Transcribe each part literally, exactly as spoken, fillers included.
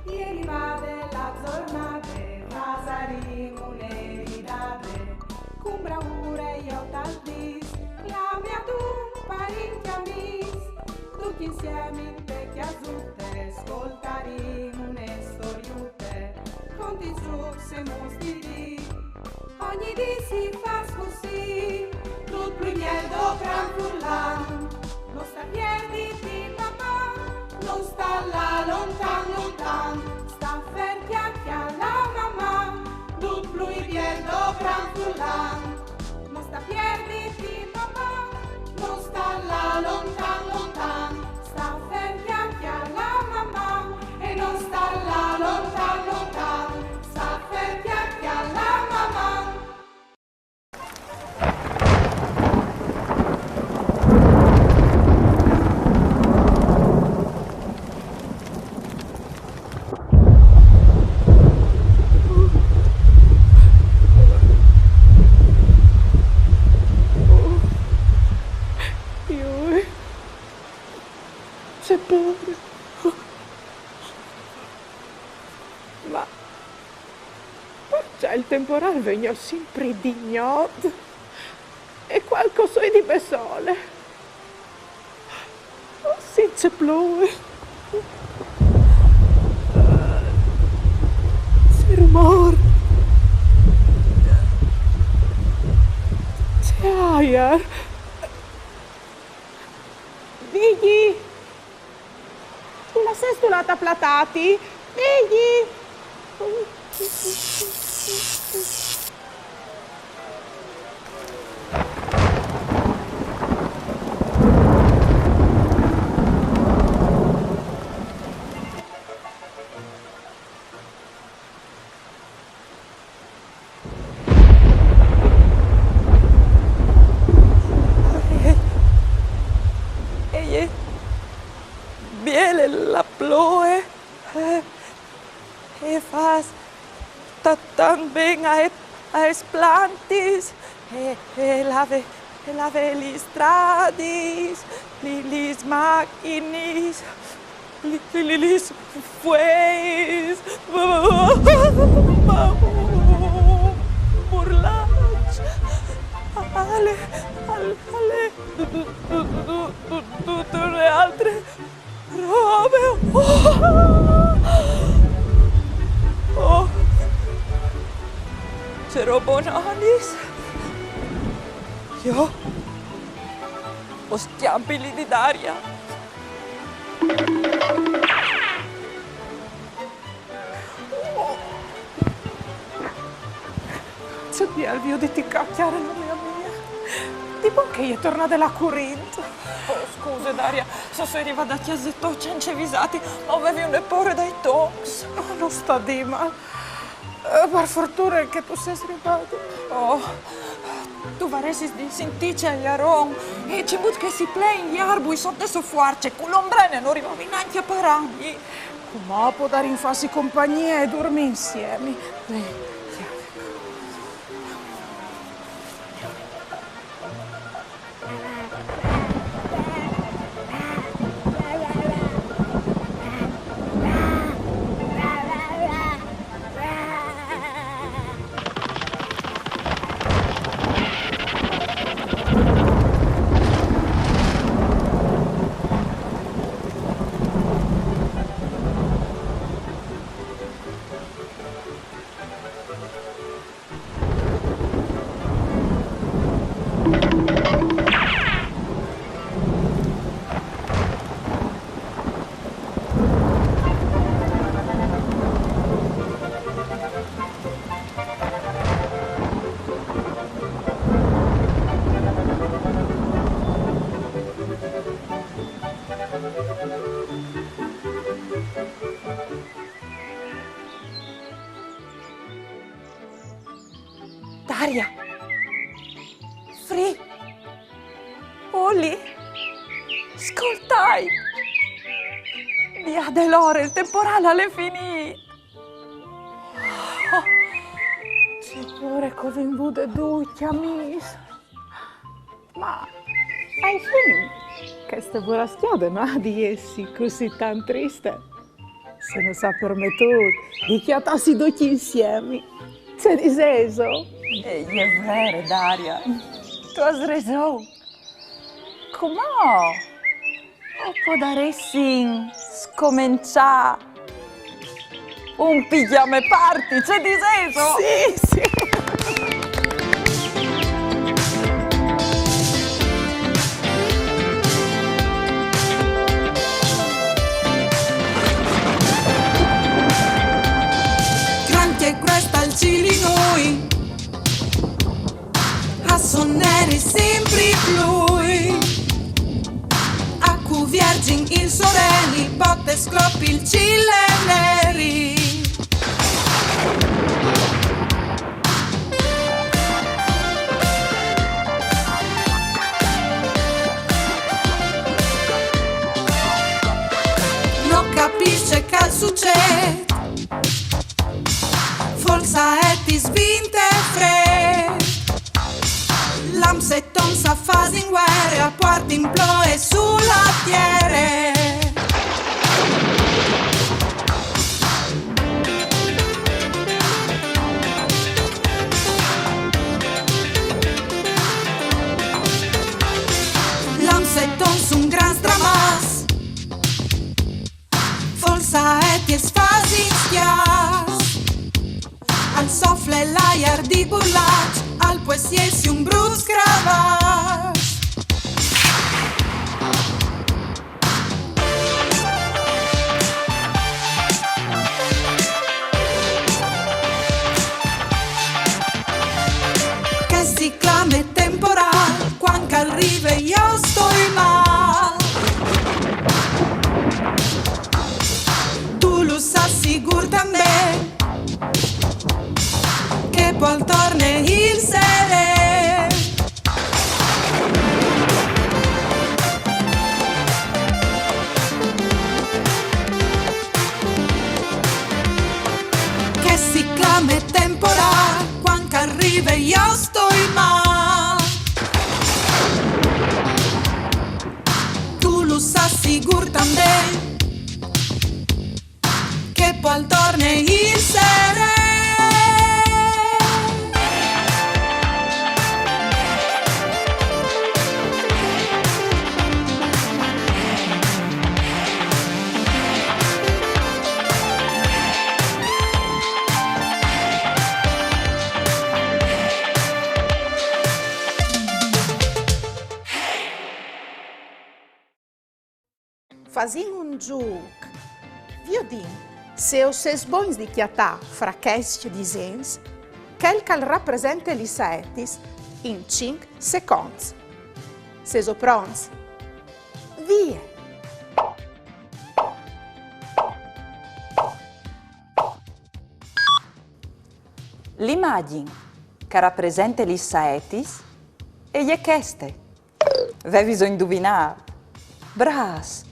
E rivade la zornade, fasarìn une ridade, cun braure jo tal dis, clame a dun parint e amis, ducj insiemi inte cjasute, scoltarìn une storiute, conti, zucs e muts di dì. Ogni dì si fâs cussì, dut plui biel do cran furlan. No sta pierditi, Maman, no sta lâ lontan, lontan. Sta fer, cjale, cjale la Maman, dut plui biel do cran furlan. No sta pierditi, Maman, no sta lâ lontan, lontan. Sta fer, cjale, cjale la Maman, e no sta lâ lontan, lontan. Sta fer, cjale, cjale la Maman. Joi, ce pôre. Ma parcè il temporâl al ven simpri di gnot e cualchi o soi di bessole? Oh, sint ce ploie. Ce rumôr. Ce aiar. Vigji! Dulà sêstu lât a platâti? Vigji! E je biele la ploie, e, e fâs ta-, tant ben aes, aes plantis, e, e lave, e lave lis stradis, li, lis machinis, li, li, li, lis fueis, burlaç, ale, ale, ale, du, du, du, du, du, dute une altre robe. Oh! Oh! Ce robonanis! Jo o scjampi li di Daria. Ce biel vioditi ca, cjare la mê amie. Di bon che e je tornade la curint. Oh, scuse, Daria, se o soi rivade a cjase tô cence visâti, ma o vevi une pôre dai toncs. Oh, no sta dîmal. Eh, par fortune che tu sês rivade. Oh, tu varessis di sintî ce aiaron, e cemût che si plein i arbui sot de sô fuarce, cu la ombrene no rivavi nancje a parâmi. Cumò o podarìn fâsi compagnie e durmî insiemi. Ven, cjale. Daria! Fri! Oli! Scoltait! Viôt, alore, il temporâl al è finît! Oh, ce pôre che o vin vude ducj, amîs! Ma, ae fin, cheste burascjade no à di jessi cussì tant triste. Se nus à permetût di cjatâsi ducj insiemi. Ce disêso? E je vere, Daria. Tu âs reson. Cumò o podaressin scomençâ un pijama party, ce disêso? Sì, sì. Grancje, cuest al cîl e nô a sonerin simpri plui. A cuvierzin il soreli, po te sclopi il cîl neri. No capìs ce che al sucêt. Folsaetis, vint e frêt. Lams e tons a fasin vuere, a puartin ploie su la tiere. Lams e tons, un gran stramaç. Folsaetis a fasin scjaçs. Al sofle l'aiar di burlaç, al pues jessi un brut scravaç. Chest si clame temporâl, cuant che al rive jo o stoi mâl. Tu lu sâs sigûr tanben che po al torne il seren. Chest si clame temporâl, cuant che al rive jo o stoi mâl. Tu lu sâs sigûr tanben che po al torne il seren. Fasìn un zûc. Viodìn se o sês bogns di cjatâ fra chescj disens chel che al rapresente lis saetis in cinc seconts. Sêso pronts? Vie! L'imagjin che e rapresente lis saetis e je cheste. Vêso induvinât? Brâfs!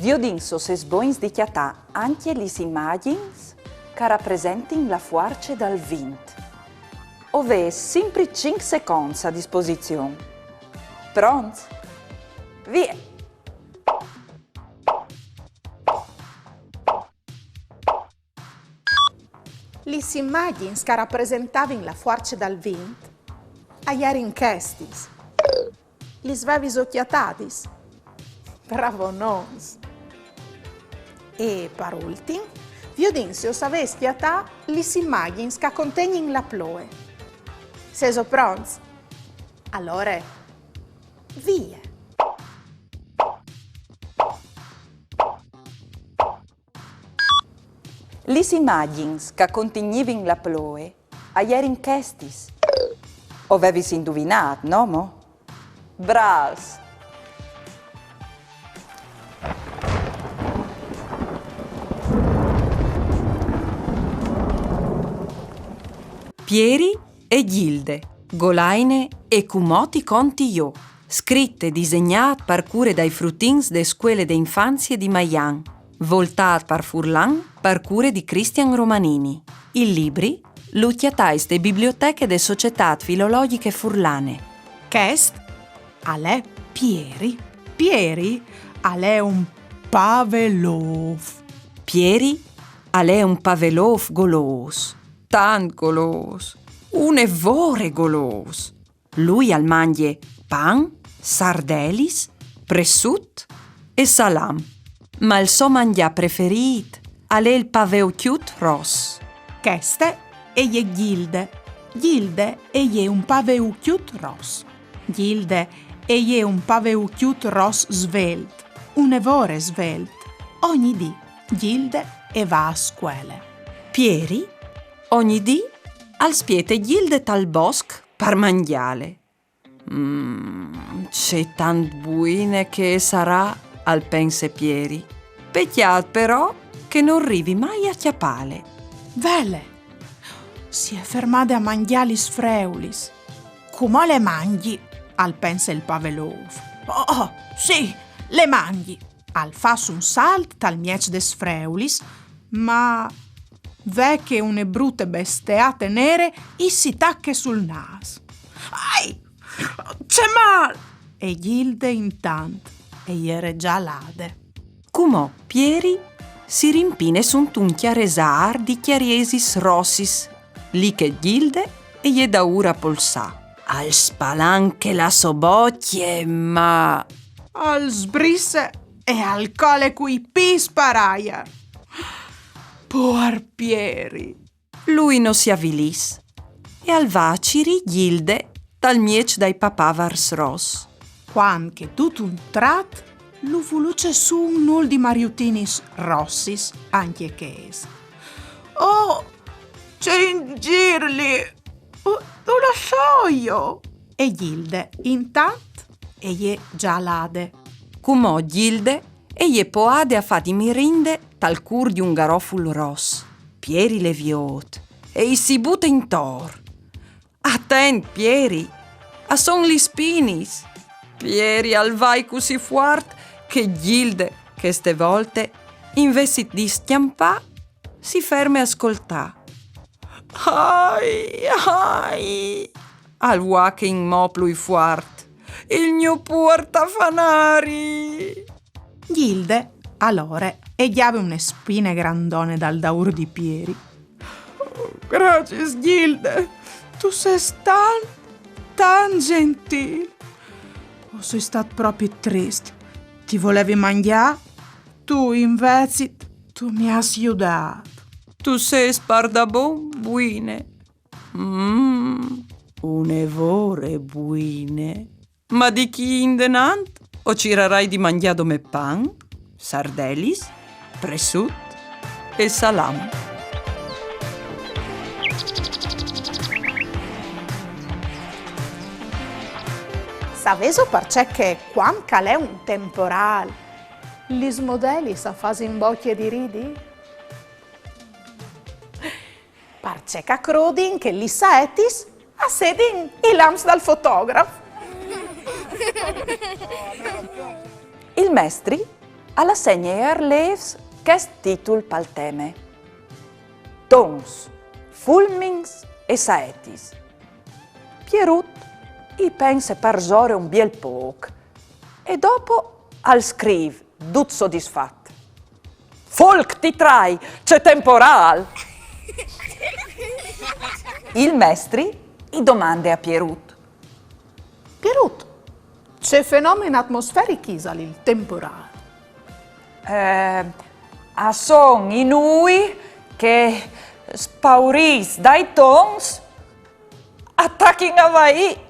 Viodìn se o sês bogns di cjatâ ancje lis imagjins che a rapresentin la fuarce dal vint. O vês simpri cinc seconts a disposizion. Pronts? Vie! Lis imagjins che a rapresentavin la fuarce dal vint a jerin chestis. Lis vêso cjatadis? Bravonons! E par ultin, viodìn se o savês cjatâ lis imagjins che a contegnin la ploie. Sêso pronts? Alore, vie! Lis imagjins che a contignivin la ploie a jerin chestis. O vês induvinât, no mo? Brâfs! Pieri e Ghilde, Golaine e Cumò ti conti jo. Scrit e disegnât par cure dai frutins de Scuele de Infanzie di Maian. Voltât par furlan par cure di Cristian Romanini. Il libri lu cjatais de biblioteche de Societât Filologjiche Furlane. Chest al è Pieri. Pieri al è un pavelôf. Pieri al è un pavelôf golôs, tant golôs, une vore golôs. Lui al mangje pan, sardelis, pressut e salam. Ma il so mangjâ preferît al è il paveucjut ros. Cheste e je Ghilde. Ghilde e je un paveucjut ros. Ghilde e je un paveucjut ros svelt, une vore svelt. Ogni dì Ghilde e va a scuele. Pieri, ogni dì, al spiete Ghilde tal bosc par mangjâle. Mm, ce tant buine che e sarà, al pense Pieri. Pecjât però che nol rivi mai a cjapâle. Vele, si è fermade a mangjâ lis freulis. Cumò le mangji, al pense il pavelôf. Oh, oh, sì, le mangji. Al fâs un salt tal mieç des freulis, ma ve che une brute besteate nere i si tache sul nâs. Ai! Ce mâl! E Ghilde intant e jere za lade. Cumò Pieri si rimpine suntun cjaresâr di cjariesis rossis, li che Ghilde e je daûr a polsâ. Al spalanche la sô bocje, ma al sbrisse e al cole cui pîts par aiar. Puar Pieri! Lui no si avilìs e al va a cirî Ghilde tal mieç dai papavars ros. Cuant che dut un trat lu vuluce sù un nûl di mariutinis rossis, ancje chês. Oh, ce inzirli! Oh, dulà soio? E Ghilde, intant, e je za lade. Cumò Ghilde e je poiade a fâ di mirinde tal cûr di un garoful ros. Pieri le viôt e i si bute intor. Atent, Pieri, a son lis spinis! Pieri al vai cussì fuart che Ghilde, cheste volte, invezit di scjampâ, si ferme a scoltâ. Ai, ai! Al vuache inmò plui fuart. Il gno puar tafanari! Ghilde, alore, e gjave une spine grandone dal daûr di Pieri. Oh, graciis, Ghilde, tu sês tant, tant zentîl. O soi stât propit trist. Ti volevi mangjâ, tu invezit tu mi âs judât. Tu sês pardabon buine. Mm, une vore buine. Ma di chi indenant o cirarai di mangjâ dome pan, sardelis, pressut e salam. Savêso parcè che cuant che al è un temporâl lis modelis a fasin bocje di ridi? Parcè che a crodin che lis saetis a sedin i lamps dal fotograf. Il mestri al assegne ai arlêfs chest titul pal teme: Tons, fulmins e saetis. Pierut i pense parsore un biel pôc e dopo al scrîf dut sodisfat: Folc ti trai, ce temporâl! Il mestri i domande a Pierut: Pierut, ce fenomen atmosferic isal il temporâl? Eh, a son i nûi che, spaurîts dai tons, a tachin a vaî.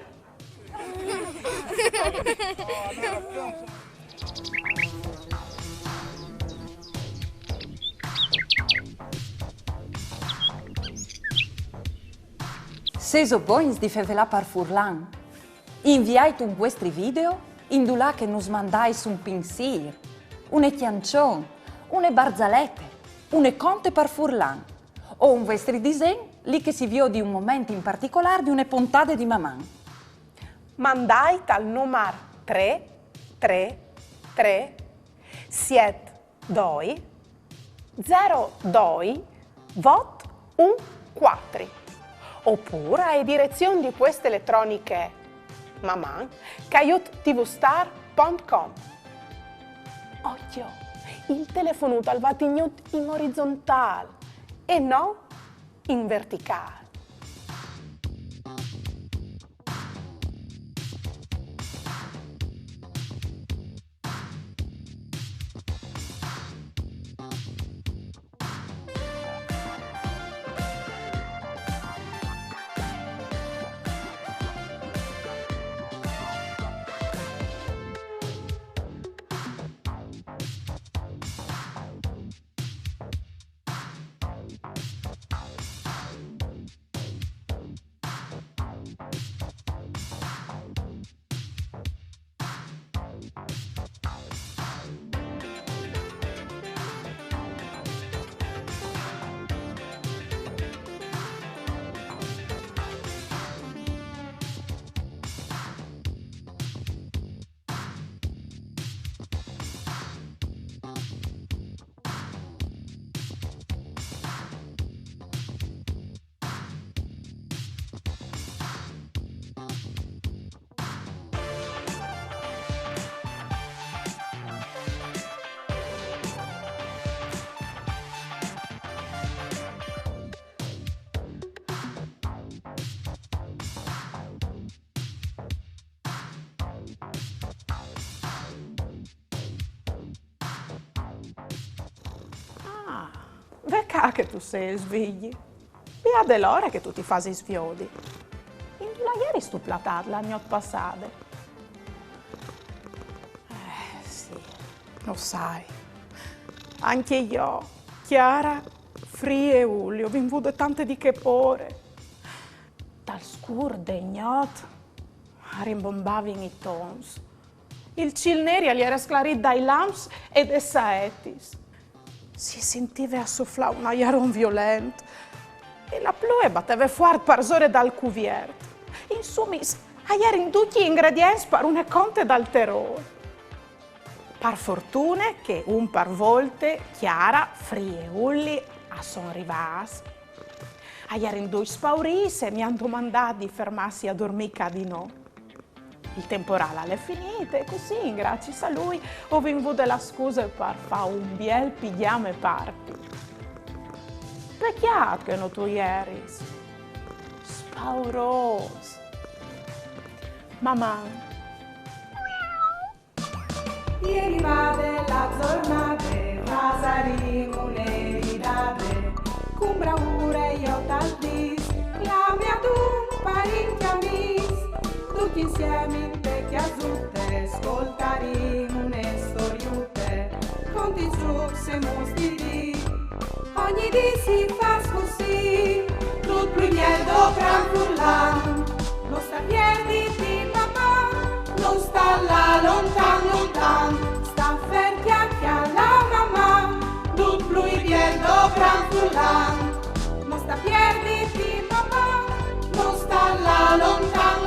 Sêso bogns di fevelâ par furlan? Inviait un vuestri video indulà che nus mandais un pinsîr, une cjançon, une barzalete, une conte par furlan, o un vuestri disen li che si viodi un moment in particolâr di une pontade di Maman. Mandait al numar trê trê trê siet doi zero doi vot un cuatri, opûr ae direzion di pueste eletroniche maman caiut tvstar pont com. Ocjo, Il telefonut al va tignût in orizontâl e no in verticâl. Ah, ve ca che tu sês svegli. Viôt, al è l'ore che tu ti fasis viodi. Indulà jeristu platât la gnot passade? Eh, sì, lu sai. Ancje jo, Chiara, Fri e Uli, o vin vude tante di chê pôre. Tal scûr de gnot a rimbombavin i tons. Il cîl neri al jere sclarît dai lamps e des saetis. Si sintive a soflâ un aiaron violent e la ploie e bateve fuart parsore dal cuviert. Insumis, a jerin ducj i ingredients par une conte dal terôr. Par fortune che un par volte Chiara, Fri e Uli a son rivâts. A jerin ducj spaurîts e mi àn domandât di fermâsi a durmî ca di nô. Il temporâl al è finît e cussì, graciis a lui, o vin vude la scuse par fâ un biel pigjame party. Pecjât che no tu jeris. Spaurôs. Maman. E rivade la zornade, fasarìn une ridade, cun braure jo tal dîs, clame adun parint e amîs, ducj insiemi inte cjasute, scoltarìn une storiute, contis, zûcs e muts di dì. Ogni dì si fâs cussì, dut plui biel dopran furlan. No sta pierditi, Maman, no sta lâ lontan, lontan. Sta fer, cjale la Maman, dut plui biel dopran furlan. No sta pierditi, Maman, no sta lâ lontan,